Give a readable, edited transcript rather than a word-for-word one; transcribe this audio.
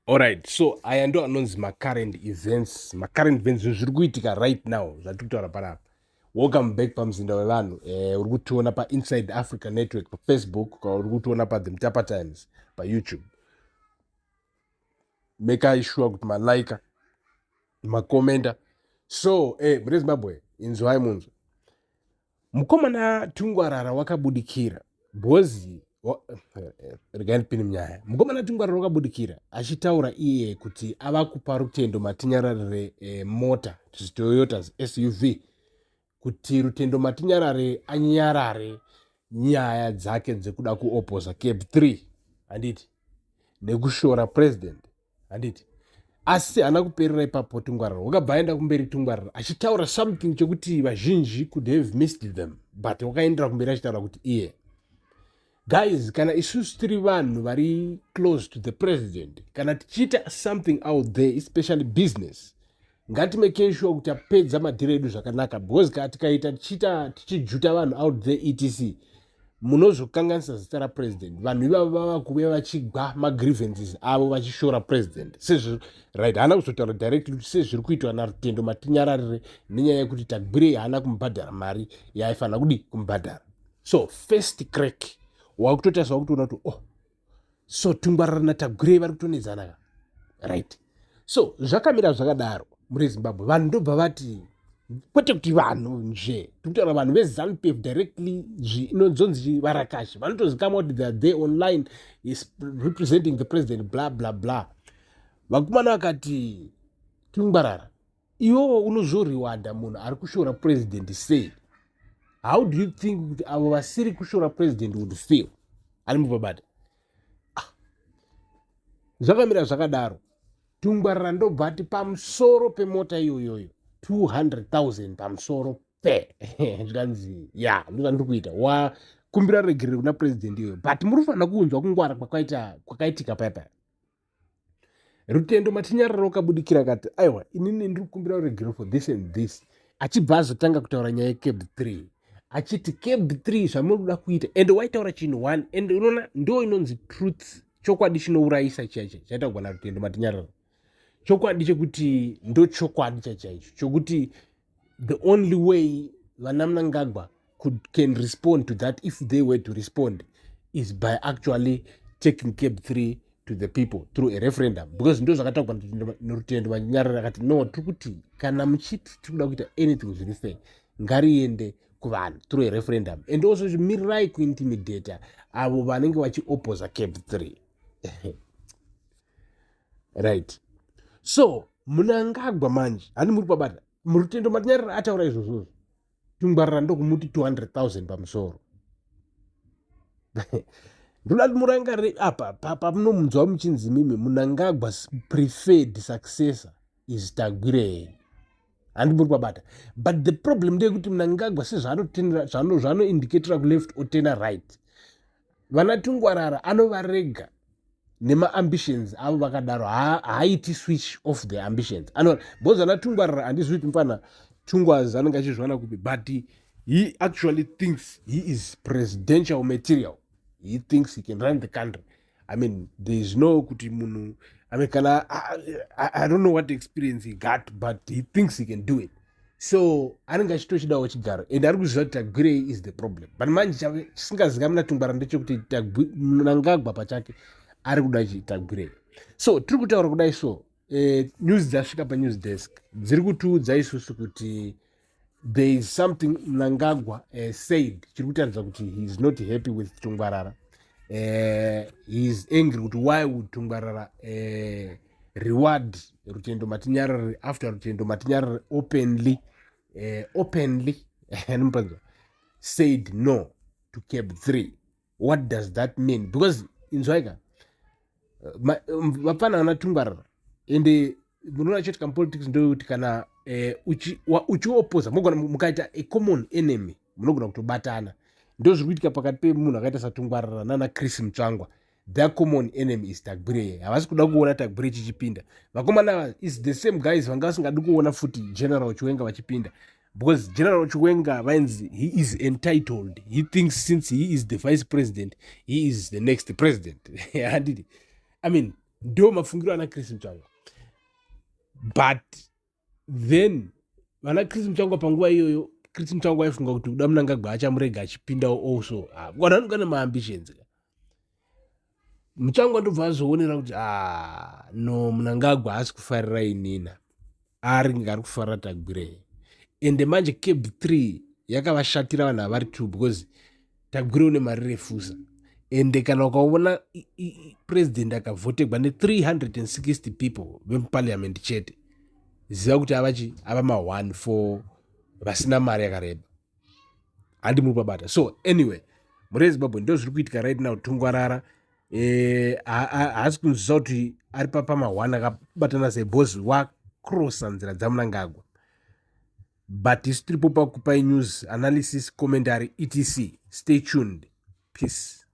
Alright, so aya ndo anonzi macurrent events, macurrent events, zvinhu zviri kuitika right now zvatiri kutaura panapa. Welcome back pamuzinda wevanhu. Uri kutiona paInside Africa Network paFacebook, kana uri kutiona paThe Mutapa Times paYouTube. Make sure kuti malika, makomenda. So mune Zimbabwe, inzwai munzwa mukomana Tungwarara wakabudikira bhozi. Regai ndipinde munyaya. Mukomana Tungwarara wakabudikira achitaura iye kuti ava kupa Rutendo Matinyararire mota, Toyota SUV, kuti Rutendo Matinyarare anyarare nyaya dzake dzekuda kuoposa CAB 3, handiti, nekushora president, handiti? Asi haana kuperera ipapo. Tungwarara wakabva aenda kumberi. Tungwarara achitaura something chekuti vazhinji could have missed them, but wakaendera kumberi achitaura kuti iye, guys, kana isusu tiri vanhu vari close to the president, kana tichiita something out there, especially business, ngatimake sure kuti apedza madhiri edu zvakanaka, because kana tikaita tichiita tichijuta vanhu out there, etc., munozokanganisa zita rapresident. Vanhu ivavo vava kuuya vachigwa magrievances avo vachishora president sezvo, right? Haana kuzotaura directly kuti sezviri kuitwa naRutendo Matinyararire nenyaya yekuti Tagwirei haana kumubhadhara mari yaaifanira kudi kumubhadhara. So first crack wakutotarisa, wakutoona kuti, oh, so Tungwarara naTagwirei vari kutonetsana, right? So zvakamira zvakadaro muri Zimbabwe. Vanhu ndobva vati, kwete kuti vanhu nje, tikutaura vanhu veZANU PF directly, inonzonzi varakashi, vanotozikamwa kuti they are there online is representing the president, bla bla bla. Vakomana vakati, Tungwarara, iwowo unozoriwada munhu ari kushora president sei? How do you think kuti avo vasiri kushora president would feel? Ari mubabata. Ah. Zvakamira zvakadaro. Tungwarara ndobva ati pamusoro pemota iyoyoyo 200 000 pamusoro pe. Zvikanzi, ya, ndozvandiri kuita, wakumbira regerero kuna president iyoyo. But muri kufanira kuunzwa kungwara kwakaita kwakaitika paya paya. Rutendo Matinyarara wakabudikira akati, aiwa, inini ndiri kukumbira regerero for this and this, achibva azotanga kutaura nyaya yeCAB 3, achiti CAB 3 zvamuri kuda kuita, and waitaura chinhu one, and unoona ndo inonzi truth, chokwadi chinourayisa chiya chiya chaita kugwana Rutendo Matinyarara, chokwadi chekuti ndo chokwadi chachaicho chokuti the only way vana Mnangagwa can respond to that, if they were to respond, is by actually taking CAB 3 to the people through a referendum, because ndo zvakataurwa noRutendo Matinyarara. Akati, no, tiri kuti kana muchiti tiri kuda kuita anything zviri fair, ngariende kuvanhu through a referendum, and also mirirai kuintimidata avo vanenge vachioposa CAB 3, right? So Mnangagwa manje, hani muri pabata, Murutendo Matinyarara ataura izvozvozvo, Tungwarara ndokumuti 200 000 pamusoro. Ndoda kuti murangarire apa pamunomunzwa muchinzi mimi Mnangagwa preferred successor is Tagwirei, handi muri pabata? But the problem ndeyekuti Mnangagwa sezvaanoindicatira kuleft, otena right. Vana Tungwarara anovarega nemaambitions avo vakadaro, haaiti switch off the ambitions, because vana Tungwarara, handizivi kuti mufana Tungwazi anenge achizviwana kupi, but he actually thinks he is presidential material. He thinks he can run the country. I mean, there is no kuti munhu, I mean, kana I don't know what experience he got, but he thinks he can do it. So anenge achitochidawo chigaro, and ari kuziva kuti Tagwirei is the problem. But manje chisingazikamina Tungwara ndechekuti Mnangagwa pachake ari kuda Tagwirei. So tiri kutaura kudai, so news dzasvika panews desk dziri kutiudza isusu kuti there is something Mnangagwa said chiri kutaridza kuti he is not happy with Tungwarara. He is angry kuti why would Tungwarara reward Rutendo Matinyarare after Rutendo Matinyarare openly said no to CAB 3? What does that mean? Because inzwaika, vapfana vana Tungwarara, ende munoona chete kamupolitics ndoyekuti kana uchiopoza, munogona mukaita a common enemy, munogona kutobatana. Ndo zviri kuitika pakati pemunhu akaita saTungwarara nana Chris Mutsvangwa. Their common enemy is Tagwirei. Havasi kuda kuona Tagwirei chichipinda. Vakomana is the same guys vanga vasingadi kuona futi General Chiwenga vachipinda, because General Chiwenga vainzi he is entitled. He thinks since he is the vice president, he is the next president, handiti? I mean, Ndo mafungiro ana Chris Mutsvangwa. But then vana Chris Mutsvangwa panguva iyoyo, Chris Mutsvangwa aifunga kuti kuda Mnangagwa achamurega achipindawo also. Ah, vanhu vanonga nemaambitions. Mutsvangwa ndobva azoonera kuti, ah, no, Mnangagwa haasi kufarira inina, ari ari kufarira Tagwirei. Ende manje CAB 3 yakavashatira vanhu avari two, because Tagwirei une mari refusa. Ende kana ukaona president akavhotegwa ne360 people vemuparliament chete, ziva kuti avachi ava ma1 for vasina mari yakareba. Handi muri pabata? So anyway, mhuri yeZimbabwe, ndo zviri kuitika right now. Tungwarara haasi kunzwisa kuti ari pama1 akabatana sei, because wacrossa nzira dzaMnangagwa. But isu tiripo pakupai news, analysis, commentary, etc. Stay tuned. Peace.